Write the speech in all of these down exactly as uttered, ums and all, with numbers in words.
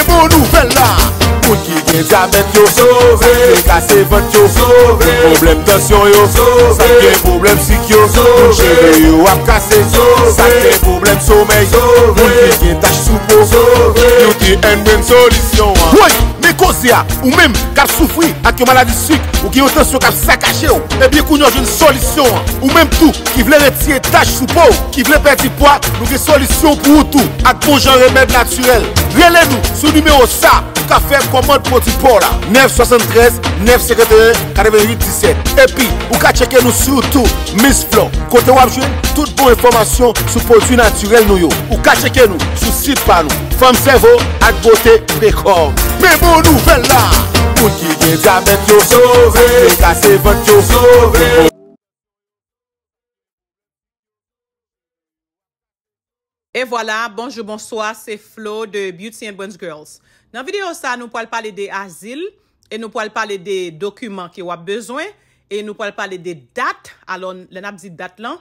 Bon nouvèl la, moun ki gen dyabèt yo sove, moun kase vant yo sove, moun pwoblèm tansyon yo sove, moun gen pwoblèm sik yo sove, moun cheve yo ap kase sove, sa k gen pwoblèm somèy sove, moun ki gen tach sou po sove, Beauty and Brain solisyon an. Woy, men koze a, ou menm k ap soufri ak yon maladi sik, ou gen yon tansyon k ap sakaje w, ebyen kounye a w jwenn solisyon an. Ou menm tou ki vle retire tach sou po w, ki vle pèdi pwa, nou gen solisyon pou ou tou ak bon jan remèd natirèl. Rele nou sou nimewo sa ou ka fè kòmand pwodui pa w la, nèf swasanntrèz nèf senkanteyen katrevennuit disèt. Epi, ou ka tcheke nou sou YouTube, Miss Flo, kote w ap jwenn tout bon enfòmasyon sou pwodui natirèl nou yo. Ou ka tcheke nou sou sit pa nou, Fanm Sèvo ak Bote Prekò. Men bon nouvèl la, moun ki gen dyabèt yo sove, moun kase vant yo sove. E vwala, bonjou, bonswa, se Flo de Beauty and Brains Girls. Nan videyo sa, nou pral pale de azil e nou pral pale de dokiman ke w ap bezwen e nou pral pale de dat. Alò, lè n ap di dat lan,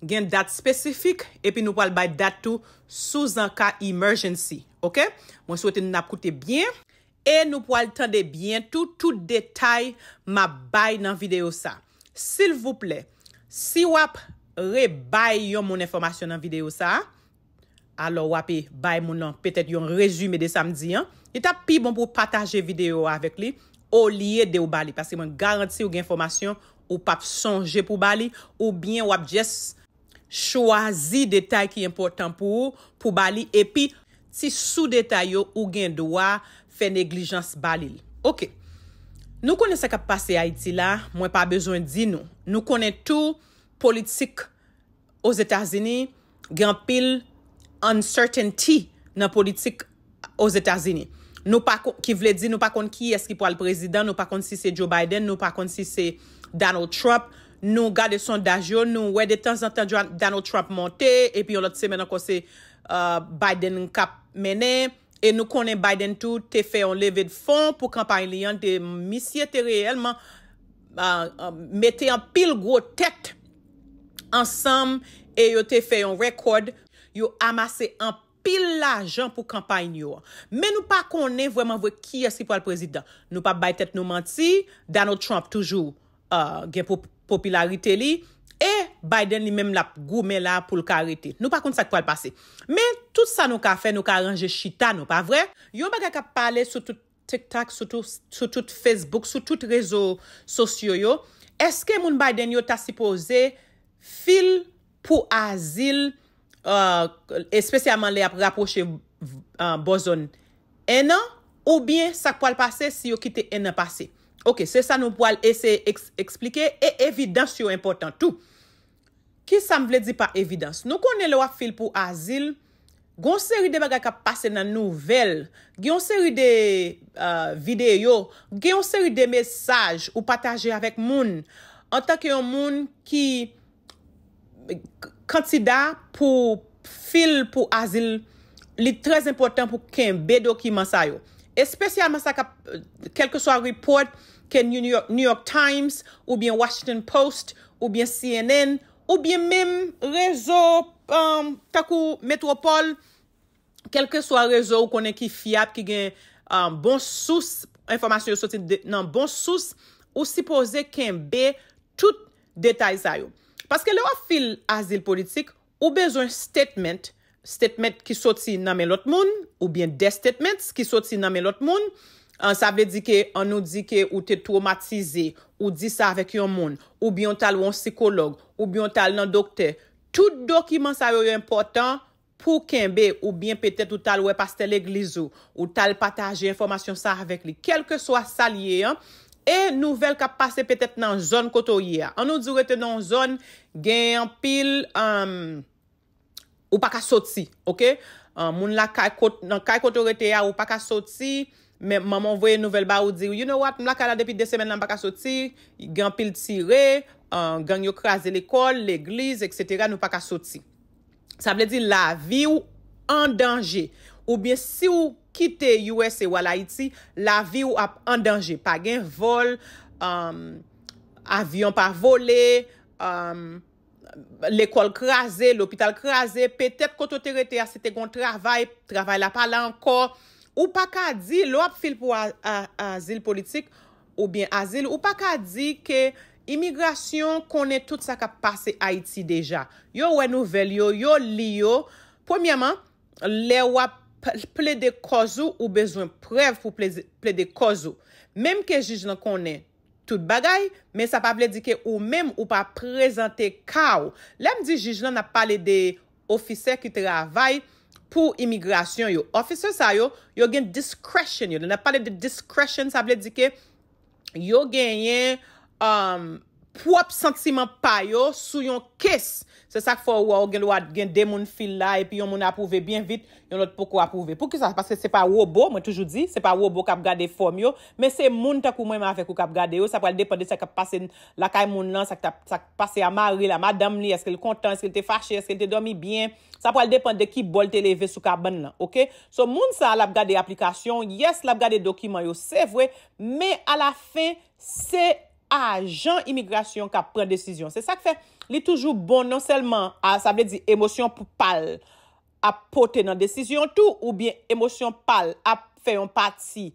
gen dat espesifik epi nou pral bay dat tou sou zan ka emergency, oke? Mwen swete nou ap koute byen. E nou pral tande byen tou, tout detay m ap bay nan videyo sa. Silvouplè, si w ap rebay yon moun enfòmasyon nan videyo sa, alò w ape bay moun nan petèt yon rezime de sa m di an, li t ap pi bon pou w pataje videyo a avèk li olye de w ba li, paske mwen garanti w gen enfòmasyon ou p ap sonje pou w ba li, oubyen w ap just chwazi detay ki enpòtan pou ou pou ba li, epi ti sou detay yo ou gen dwa fè neglijans ba li l. Oke. Nou konnen sa k ap pase Ayiti la, mwen pa bezwen di nou. Nou konnen tou politik Ozetazini, gen anpil uncertainty nan politik Ozetazini. Nou pa ki vle di nou pa konn kiyès ki pral prezidan, nou pa konn si se Joe Biden, nou pa konn si se Donald Trump. Nou gade sondaj yo, nou wè detanzantan Donald Trump monte, epi yon lòt semèn ankò se Biden k ap mennen. E nou konnen Biden tou te fè yon leve de fon pou kanpay li an, te misye te reyèlman mete anpil gwo tèt ansanm e yo te fè yon rèkòd, yo amase anpil lajan pou kanpay yo. Men nou pa konnen vrèman vre kiyès ki pral prezidan. Nou p ap bay tèt nou manti, Donald Trump toujou gen popilarite li, e Biden li menm l ap goumen la pou l ka rete. Nou pa konn sa k pral pase. Men tout sa nou ka fè, nou ka ranje chita nou, pa vre? Yon bagay k ap pale sou tout TikTok, sou tout Facebook, sou tout rezo sosyo yo, èske moun Biden yo ta sipoze fil pou azil, espesyalman lè y ap rapwoche bò zòn en an, oubyen sa k pral pase si yo kite en an pase? Oke, se sa nou pral eseye eksplike, e evidans yo enpòtan tou. Kisa m vle di pa evidans? Nou konnen lè w ap fil pou azil, gen yon seri de bagay k ap pase nan nouvèl, gen yon seri de videyo, gen yon seri de mesaj ou pataje avèk moun. Antanke yon moun ki kandida pou fil pou azil, li trè enpòtan pou kenbe dokiman sa yo. Espesyalman sa k ap, kèlkeswa report ke New York, New York Times oubyen Washington Post oubyen C N N oubyen menm rezo tankou Metropole, kèlkeswa rezo ou konnen ki fyab, ki gen bon sous, enfòmasyon yo soti nan bon sous, ou sipoze kenbe tout detay sa yo. Paske lè w ap fil azil politik, ou bezwen statement, statement ki soti nan men lòt moun, oubyen des statements ki soti nan men lòt moun. Sa vle di ke, annou di ke ou te twomatize, ou di sa avèk yon moun, oubyen w t al wè yon sikològ, oubyen w t al nan doktè. Tout dokiman sa yo, yo enpòtan pou kenbe, oubyen petèt ou t al wè pastè legliz ou, ou t al pataje enfòmasyon sa avèk li, kèlkeswa sa l ye an, e nouvèl k ap pase petèt nan zòn kote w ye a. Annou di w rete nan yon zòn, gen anpil, ou pa ka soti, oke? Moun lakay, nan kay kote w rete a, ou pa ka soti, men manman w voye nouvèl ba ou, di, you know what, m lakay la depi de semèn la, m pa ka soti, gen anpil tire, gang yo kraze lekòl, legliz, etsetera, nou pa ka soti. Sa vle di lavi w an danje. Oubyen si w kite U S A w al Ayiti, lavi w ap an danje. Pa gen vòl, avyon pa vole, lekòl kraze, lopital kraze. Petèt kote w te rete a, si te gen yon travay, travay la pa la ankò. Ou pa ka di, lè w ap fil pou a- a- azil politik oubyen azil, ou pa ka di ke imigrasyon konnen tout sa k ap pase Ayiti deja. Yo wè nouvèl yo, yo li yo. Premyèman, lè w ap p- plede kòz ou, ou bezwen prèv pou plede, plede kòz ou. Menm ke jij lan konnen tout bagay, men sa pa vle di ke ou menm ou pa prezante ka w. Lè m di jij lan, n ap pale de ofisè ki travay pou imigrasyon yo. Ofisè sa yo, yo gen discretion yo. Lè n ap pale de discretion, sa vle di ke yo genyen um, pwòp santiman pa yo sou yon case. Se sa k fè w wè w gen dwa gen de moun fil la, epi yon moun apwouve byen vit, yon lòt poko apwouve. Poukisa? Paske se pa wobo, mwen toujou di, se pa wobo k ap gade fòm yo, men se moun tankou mwen menm avèk ou k ap gade yo. Sa pral depann de sa k ap pase lakay moun lan, sa k t ap- sa k pase a mari l, a madanm li, èske l kontan, èske l te fache, èske l te dòmi byen. Sa pral depann de ki bò l te leve sou kabann lan, oke? So, moun sa a, l ap gade aplikasyon, yes, l ap gade dokiman yo, se vre, men alafen, se ajan imigrasyon k ap pran desizyon. Se sa k fè li toujou bon non sèlman, a, sa vle di emosyon p- pa l ap pote nan desizyon tou, oubyen emosyon pa l ap fè yon pati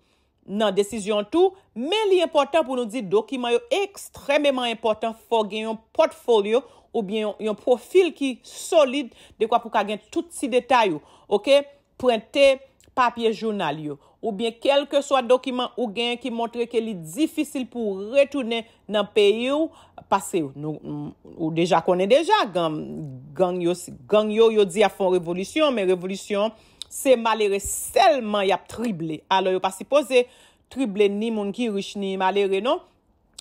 nan desizyon tou, men li enpòtan pou nou di dokiman yo ekstrèmeman enpòtan, fò w gen yon pòtfolyo oubyen yon, yon pwofil ki solid, dekwa pou w ka gen tout ti detay ou, oke? Prente papye jounal yo, oubyen kèlkeswa dokiman ou genyen ki montre ke li difisil pou w retounen nan peyi w, paske nou, ou deja konnen deja, gang, gang yo, gang yo, yo di y ap fè yon revolisyon, men revolisyon, se malere sèlman y ap trible. Alò, yo pa sipoze trible ni moun ki rich, ni malere, non.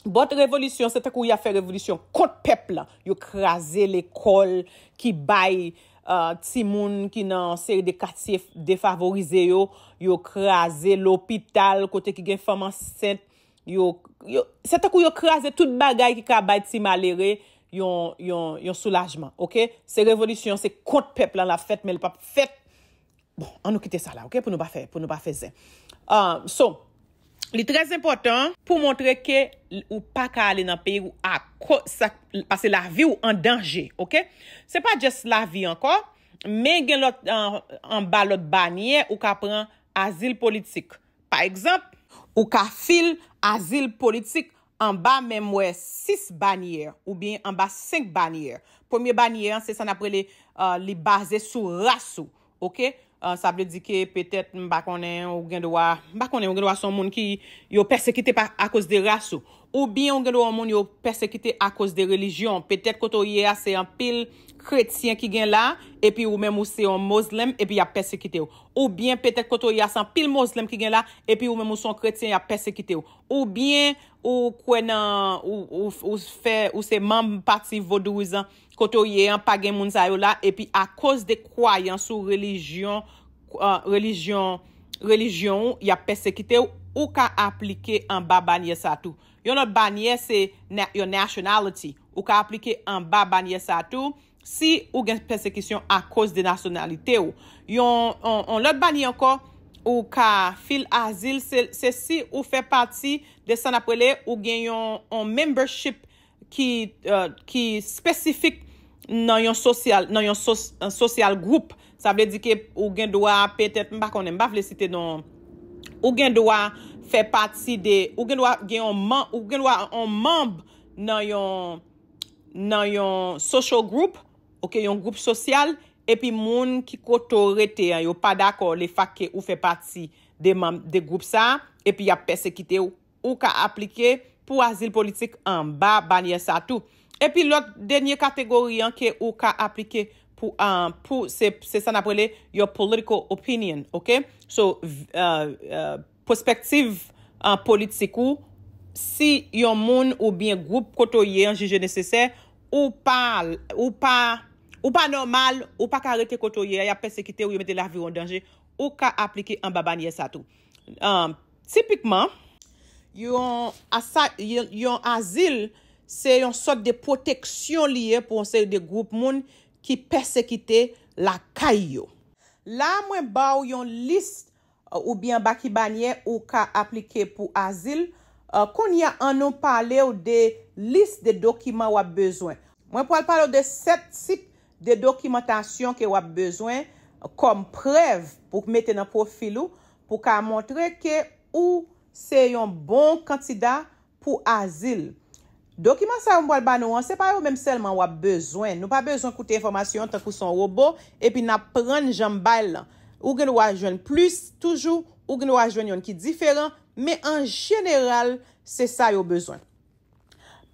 But revolisyon, se tankou y ap fè revolisyon kont pèp lan. Yo kraze lekòl ki bay uh, timoun ki nan seri de katye defavorize yo, yo kraze lopital kote ki gen fanm ansent, yo, yo, se tankou yo kraze tout bagay ki ka bay ti malere yon, yon, yon soulajman, oke? Se revolisyon, se kont pèp lan l ap fèt, men l p ap fèt. Bon, an nou kite sa la, oke? Pou nou pa fè, pou nou pa fè zen. Uh, so, li trè enpòtan pou montre ke ou pa ka ale nan peyi w akoz sa, paske lavi w an danje, oke? Se pa just lavi ankò, men gen lòt, uh, anba lòt banyè ou ka pran azil politik. Pa egzanp, ou ka fil azil politik anba menm wè sis banyè oubyen anba senk banyè. Premye banyè an, se sa n ap rele, uh, li baze sou ras ou, oke? Uh, sa vle di ke petèt, m pa konnen, ou gen dwa, m pa konnen, ou gen dwa se yon moun ki yo pèsekite pa akoz de ras ou. Oubyen ou gen dwa yon moun yo pèsekite akoz de relijyon. Petèt kote w ye a, se anpil kretyen ki gen la, epi ou menm ou se yon mozlenm, epi y ap pèsekite w. Oubyen petèt kote w ye a, se anpil mozlenm ki gen la, epi ou menm ou se yon kretyen, y ap pèsekite w. Oubyen ou kwè nan, ou, ou, ou fè, ou se manm pati vodouyizan, kote w ye an, pa gen moun sa yo la, epi akoz de kwayans ou, relijyon, uh, relijyon, relijyon ou, y ap pèsekite w, ou ka aplike anba banyè sa tou. Yon lòt banyè se na- your nationality. Ou ka aplike anba banyè sa tou si ou gen pèsekisyon akoz de nasyonalite w. Yon, yon, yon lòt banyè ankò, ou ka fil azil, se, se si ou fè pati de sa n ap rele, ou gen yon, yon membership ki, uh, ki espesifik nan yon sosyal, nan yon sos- yon sosyal gwoup. Sa vle di ke ou gen dwa, petèt, m pa konnen, m pa vle site non. Ou gen dwa fè pati de, ou gen dwa gen yon man, ou gen dwa yon manm nan yon, nan yon social group, oke, yon gwoup sosyal, epi moun ki kote w rete an, yo pa dakò le fak ke ou fè pati de manm de gwoup sa, epi y ap pèsekite w, ou ka aplike pou azil politik anba banyè sa tou. Epi lòt dènye kategori an ke ou ka aplike pou, uh, pou se, se sa n ap rele your political opinion, oke? So, uh, uh, pèspektiv, uh, politik ou, si yon moun oubyen gwoup kote w ye an jije nesesè, ou pa, ou pa, ou pa nòmal, ou pa ka rete kote w ye a, y ap pèsekite w, yo mete lavi w an danje, ou ka aplike anba banyè sa tou. Um, tipikman, yon, asa- yon, yon azil, se yon sòt de pwoteksyon li ye pou yon seri de gwoup moun ki pèsekite lakay yo. La, mwen ba w yon lis, uh, oubyen anba ki banyè ou ka aplike pou azil. Uh, kounye a, an nou pale w de lis de dokiman w ap bezwen. Mwen pral pale w de sèt tip de dokimantasyon ke w ap bezwen kòm prèv pou mete nan pwofil ou, pou w ka montre ke ou se yon bon kandida pou azil. Dokiman sa yo m pral ba nou an, se pa yo menm sèlman w ap bezwen. Nou pa bezwen koute enfòmasyon an tankou se yon wobo, epi n ap prann jan m bay l lan. Ou gen dwa jwenn plis toujou, ou gen dwa jwenn youn ki diferan, men an jeneral, se sa yo bezwen.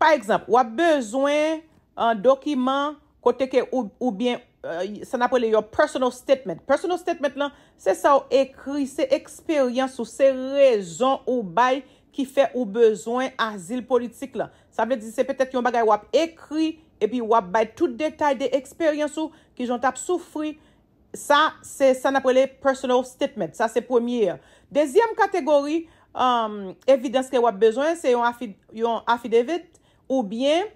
Pa egzanp, w ap bezwen an dokiman kote ke ou, oubyen uh, sa n ap rele your personal statement. Personal statement lan, se sa w ekri, se eksperyans ou, se rezon ou bay ki fè ou bezwen azil politik lan. Sa vle di se petèt yon bagay w ap ekri epi w ap bay tout detay de eksperyans ou, kijan w t ap soufri. Sa, se sa n ap rele personal statement. Sa, se premye an. Dezyèm kategori um, evidans ke w ap bezwen, se yon, afi, yon affidavit oubyen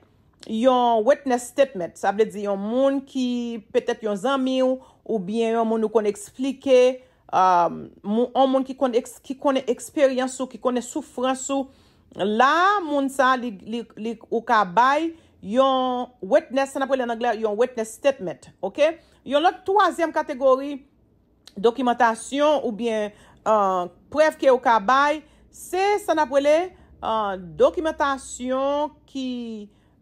yon witness statement. Sa vle di yon moun ki, petèt yon zanmi w, oubyen yon moun ou konn eksplike, um, yon moun ki konn, ki konnen eksperyans ou, ki konnen soufrans ou. La, moun sa, li, li, li, ou ka bay yon witness, sa n ap rele an anglè, yon witness statement, ok? Yon lòt twazyèm kategori dokimantasyon oubyen uh, prèv ke ou ka bay, se sa n ap rele uh, dokimantasyon ki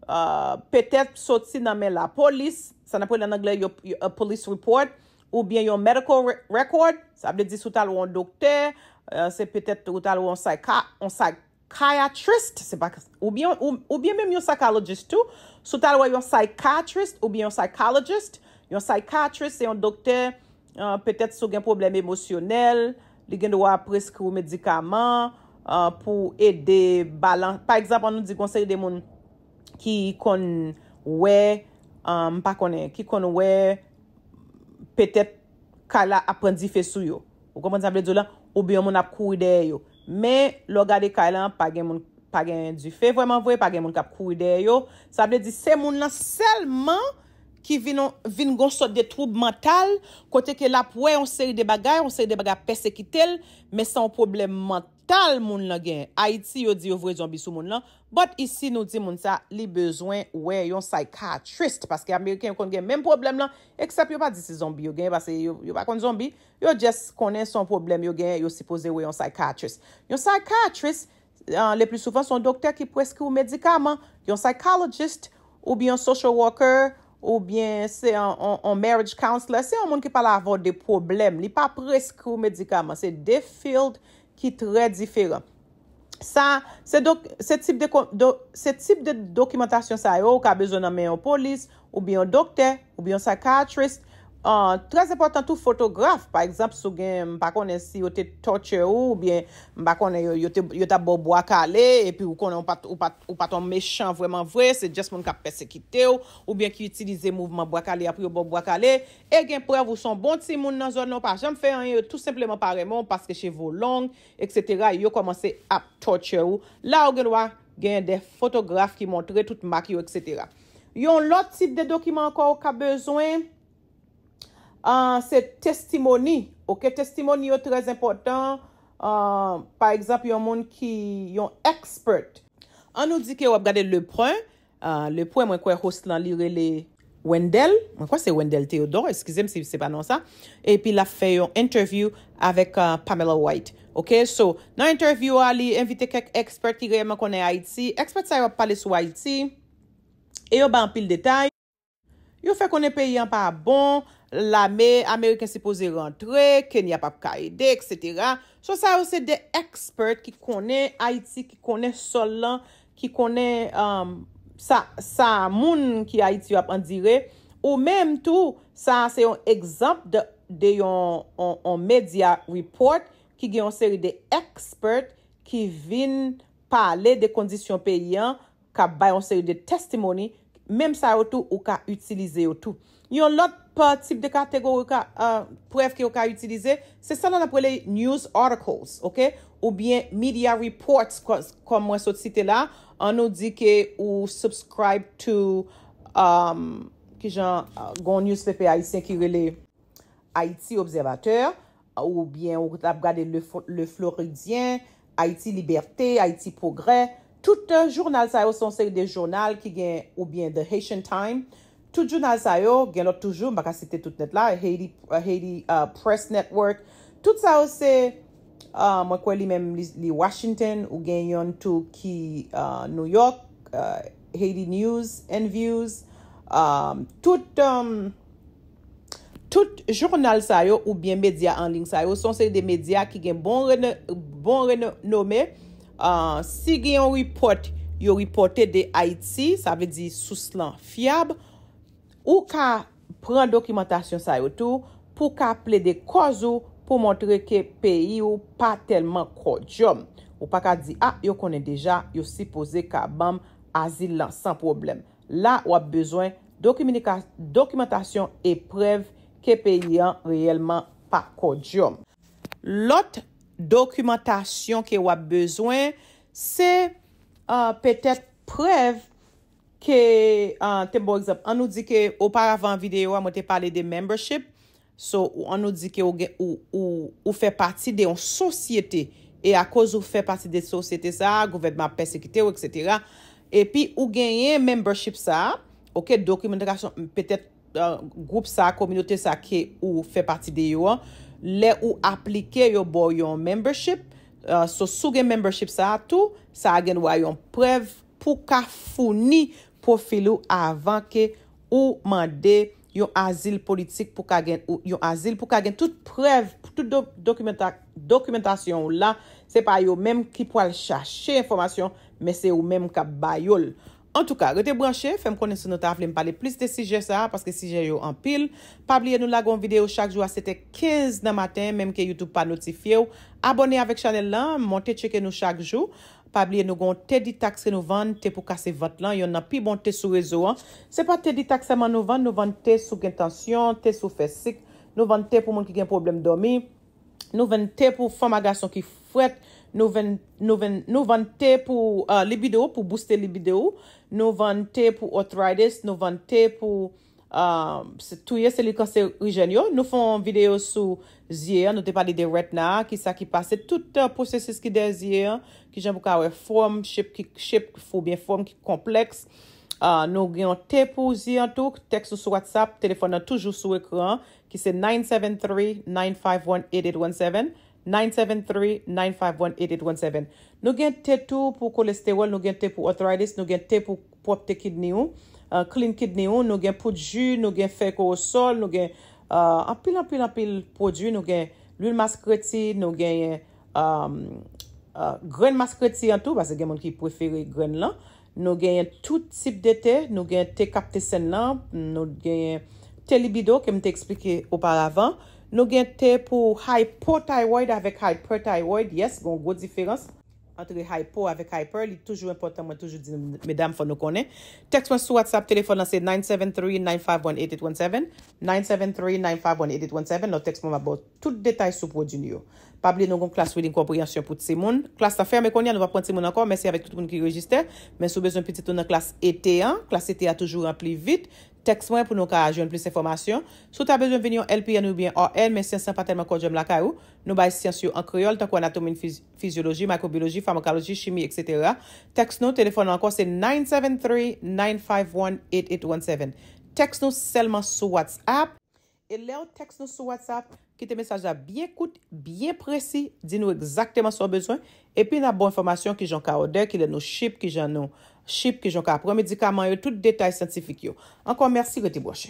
uh, petèt soti nan men lapolis, sa n ap rele an anglè yon, a police report, oubyen yon medical record, sa vle di si w t al wè yon doktè, uh, se petèt ou t al wè yon psychiatrist, se pa, oubyen, oubyen menm yon psychologist tou, si w t al wè yon psychiatrist oubyen yon psychologist, yon psychiatrist se yon doktè, uh, petèt si w gen pwoblèm emosyonèl, li gen dwa preskri w medikaman uh, pou ede balans. Pa egzanp, an nou di gon seri de moun ki konn wè, uh, m pa konnen, ki konn wè petèt kay la ap pran dife sou yo. Ou konprann sa m vle di w la? Oubyen yon moun ap kouri dèyè yo. Men, lè w gade kay la, pa gen moun, pa gen dife vrèman vre, pa gen moun k ap kouri dèyè yo. Sa vle di se moun nan sèlman ki vin, vin gon sòt de twoub mantal, kote ke l ap wè yon seri de bagay, yon seri de bagay ap pèsekite l, men se yon pwoblèm mantal moun nan genyen. Ayiti, yo di yo voye zonbi sou moun nan, but isi nou di moun sa, li bezwen wè yon psychiatrist, paske Ameriken yo konn gen menm pwoblèm lan, except yo pa di se zonbi yo genyen, paske yo, yo pa konn zonbi, yo just konnen se yon pwoblèm yo genyen, yo sipoze wè yon psychiatrist. Yon psychiatrist, uh, le pli souvan, se yon doktè ki preskri w medikaman, yon psychologist, oubyen yon social worker, oubyen se yon, yon, yon marriage counselor, se yon moun ki pale avè w de pwoblèm, li pa preskri w medikaman, se de field ki trè diferan. Sa, se, do, se, tip de, do, se tip de dokimantasyon sa yo ou ka bezwen nan men yon polis, oubyen yon doktè, oubyen yon psychiatrist. Uh, trè enpòtan tou fotograf, pa egzanp, si w gen, m pa konnen si yo te torture ou, oubyen m pa konnen yo, yo, te, yo t ap ba w bwa kale, epi ou konnen ou pa t, ou pa t, ou pa t yon mechan vrèman vre, se just moun k ap pèsekite w, oubyen ki itilize mouvman bwa kale a pou yo ba w bwa kale, e gen prèv ou se yon bon timoun nan zòn nan, ou pa janm fè anyen, yo tou senpleman pa renmen w paske cheve w long, etsetera, yo kòmanse ap torture ou. La ou gen dwa genyen de fotograf ki montre tout mak yo, etsetera. Yon lòt tip de dokiman ankò ou ka bezwen, uh, se testimony. Ok, testimony yo trè enpòtan. Uh, pa egzanp, yon moun ki, yon expert. An nou di ke w ap gade Le Point, uh, Le Point, mwen kwè host lan li rele Wendell, mwen kwè se Wendell Theodore, eskize m si se pa non sa. Epi l ap fè yon interview avèk uh, Pamela White. Ok, so, nan interview a, li envite kèk expert ki reyèlman konnen Ayiti. Expert sa yo ap pale sou Ayiti, e yo bay anpil detay. Yo fè konnen peyi an pa bon, lame ameriken sipoze rantre, Kenya p ap ka ede, etsetera. So, sa yo se de expert ki konnen Ayiti, ki konnen sòl lan, ki konnen um, sa, sa moun ki Ayiti yo ap andire. Ou menm tou, sa se yon egzanp de, de yon, yon, yon media report ki gen yon seri de expert ki vin pale de kondisyon peyi an, k ap bay yon seri de testimony, menm sa yo tou, ou ka itilize yo tou. Yon lòt pa tip de kategori ka, uh, prèv ke ou ka itilize, se sa n ap rele news articles, ok? Oubyen media reports, kò- kòm mwen sot site la, an nou di ke ou subscribe to, um, kijan, uh, gon newspaper ayisyen ki rele Haïti Observateur, oubyen ou t ap gade Le, Fo- Le Floridien, Haïti Liberté, Haïti Progrès. Tout uh, jounal sa yo se yon seri de jounal ki gen, oubyen The Haitian Time. Tout jounal sa yo, gen lòt toujou, m pa ka site tout nèt la, Haiti, uh, Haiti uh, Press Network. Tout sa yo se Uh, mwen kwè li menm li, li Washington, ou gen yon tou ki uh, New York, uh, Haiti News and Views. Um, tout, um, tout jounal sa yo oubyen medya an liy sa yo se yon seri de medya ki gen bon, reno, bon renome. Uh, si gen yon report, yo reporte de Ayiti, sa vle di sous lan fyab. Ou ka pran dokimantasyon sa yo tou pou ka plede kòz ou pou montre ke peyi ou pa tèlman kòdyòm. Ou pa ka di, a, yo konnen deja, yo sipoze ka ban m azil lan san pwoblèm. La, w ap bezwen dokimantasyon e prèv ke peyi an reyèlman pa kòdyòm. Lòt dokimantasyon ke w ap bezwen, se uh, petèt prèv ke, uh, te bon egzanp, an nou di ke oparavan videyo a, mwen te pale de membership. So, an nou di ke ou, ou, ou, ou fè pati de yon sosyete. E akoz ou fè pati de sosyete sa a, gouvènman ap pèsekite w, etsetera. Epi ou genyen membership sa a, ok, dokimantasyon, petèt uh, gwoup sa a, kominote sa a ke ou fè pati de yo an, lè ou aplike yo ba w yon membership, uh, so, si w gen membership sa a tou, sa a gen dwa yon prèv pou ka founi pwofil ou avan ke ou mande yon azil politik pou ka gen yon azil pou ka gen tout prèv, tout do, dokimenta, dokimantasyon ou la. Se pa yo menm ki pral chache enfòmasyon, men se ou menm k ap ba yo l. Antouka, rete branche, fè m konnen si nou ta vle m pale plis de sijè sa a, paske sijè yo anpil. Pa bliye nou lage yon videyo chak jou a sèt è kenz nan maten, menm ke YouTube pa notifye w. Abòne avèk chanèl lan, monte tcheke nou chak jou. Pa bliye nou gen yon te detaks ke nou vann, te pou kase vant lan, yonn nan pi bon te sou rezo an. Se pa te detaks sèlman nou vann, nou vann te si w gen tansyon, te si w fè sik, nou vann te pou moun ki gen pwoblèm dòmi. Nou vann te pou fanm ak gason ki frèt. Nou vann, nou vann, nou vann te pou uh, libido, pou booste libido. Nou vann te pou arthritis. Nou vann te pou uh, touye selil kanserijèn yo. Nou fè yon videyo sou zye an. Nou te pale de retina a, kisa ki pase, tout uh, pwosesis ki dèyè zye an, kijan pou ka wè fòm, shape, ki, shape oubyen fòm ki konplèks. Uh, nou gen yon te pou zye an tou, tèks nou sou WhatsApp, telefòn nan toujou sou ekran an, ki se nine seven three, nine five one, eight eight one seven, nine seven three, nine five one, eight eight one seven. Nou gen te tou pou kolestewòl, nou gen te pou arthritis, nou gen te pou pwòpte kidney ou, uh, clean kidney ou, nou gen poud ji, nou gen fèy kowosòl, nou gen uh, anpil, anpil, anpil pwodui, nou gen lwil maskreti, nou gen um, uh, grenn maskreti an tou, paske gen moun ki prefere grenn lan. Nou genyen tout tip de te, nou gen te k ap te sèn nan, nou genyen te libido ke m te eksplike oparavan. Nou gen te pou hypothyroid avèk hyperthyroid. Yes, gen yon gwo diferans ant hypo avèk hyper. Li toujou enpòtan, mwen toujou di medam fò nou konnen. Tèks mwen sou WhatsApp, telefòn nan se nine seven three, nine five one, eight eight one seven, nine seven three, nine five one, eight eight one seven. Lè w tèks mwen, m ap ba w tout detay sou pwodui nou yo. Pa bliye nou gen yon klas reading konpreyansyon pou timoun. Klas la fèmen kounye a, nou pa pran timoun ankò, men se avèk tout moun ki rejiste. Men si w bezwen pitit ou nan klas ete an, klas ete a toujou ranpli vit. Tèks mwen pou nou ka jwenn plis enfòmasyon. Si w ta bezwen vin yon L P N oubyen R N, men syans lan pa tèlman kòdyòm lakay ou, nou bay syans yo an kreyòl, tankou anatomi, fiz, fizyoloji, maykrobyoloji, famakoloji, chimi, etsetera. Tèks nou, telefòn nou ankò, se nine seven three, nine five one, eight eight one seven. Tèks nou sèlman sou WhatsApp. E lè w tèks nou sou WhatsApp, kite mesaj la byen kout, byen presi, di nou egzakteman sa w bezwen, epi n ap ba w enfòmasyon kijan w ka òdè, kilè nou ship, kijan nou ship, kijan w ka pran medikaman yo, tout detay syantifik yo. Ankò mèsi, rete branche.